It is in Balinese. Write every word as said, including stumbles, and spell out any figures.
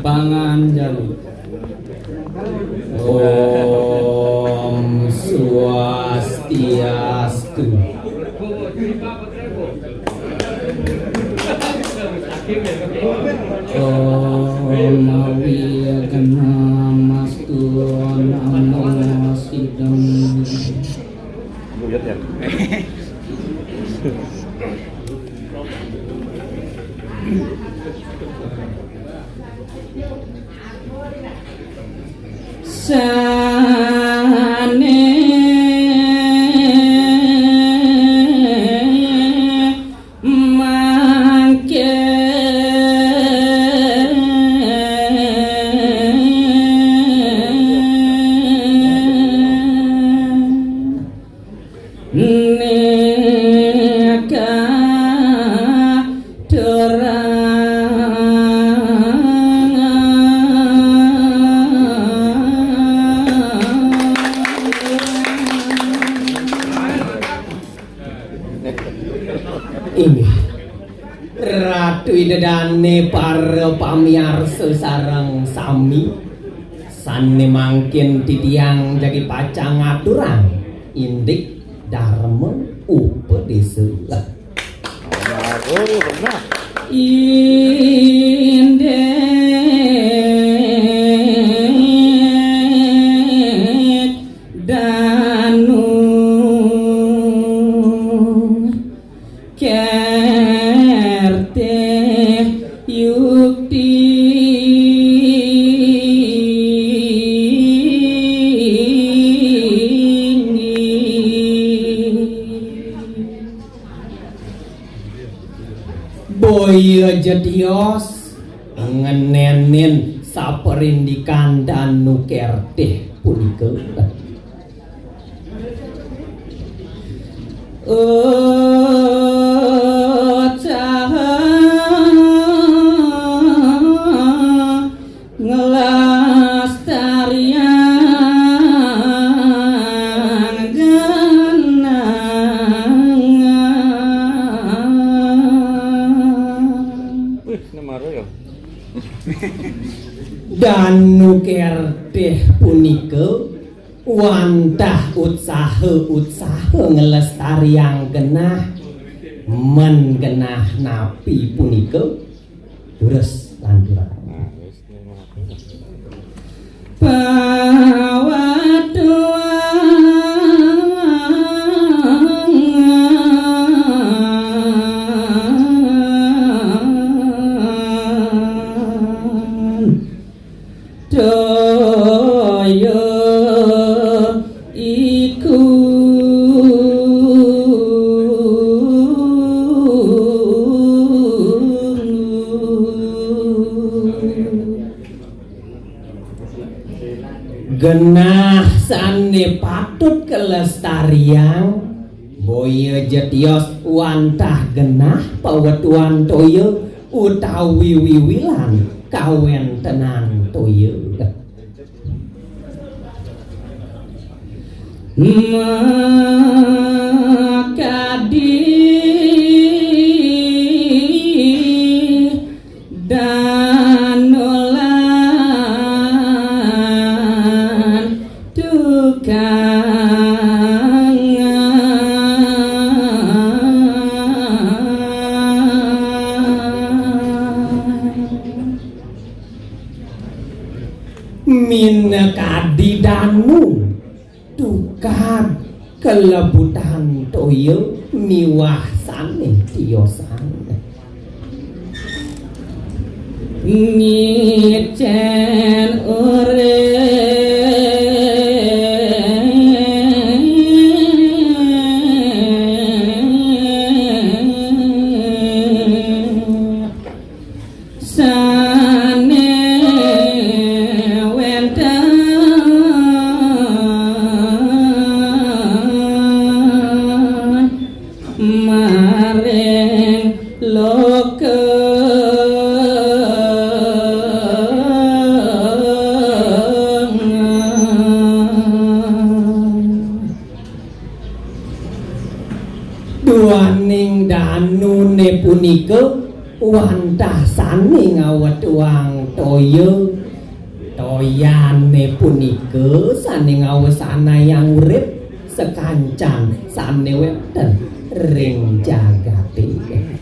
Panganjali. Om Swastiastu. Om Awignamastu Namo Siddham. Sane mangke neka dorang. Inggih. Ratu Ida Dane, para pamiarsa sareng sami, sane mangkin titiang jagi pacang ngaturang indik dharma upadesa. Indik danu kertih yukti. Boya ja tios ngenenin saparindikan danu kertih punika. Ucah nglestariang genah. Wih, nemaro ya. Danu kertih punika wantah utsaha-utsaha nglestariang genah, men genah napi punika durus lanturang. Pawatuan toya iku. Genah sane patut kalestariang, boya ja tios wantah genah pawatuan toya utawi wiwilan kawentenan toya. Makadi danulan tukang. Minakadi danu tukad kalebutan toya miwah sane tiosan. Ngicen urip. Sane wenten maring loka. Duaning danune punika Wantah sané ngawetuang toya, toyané punika sané ngawesanayang urip sakancan sané wénten ring jagaté.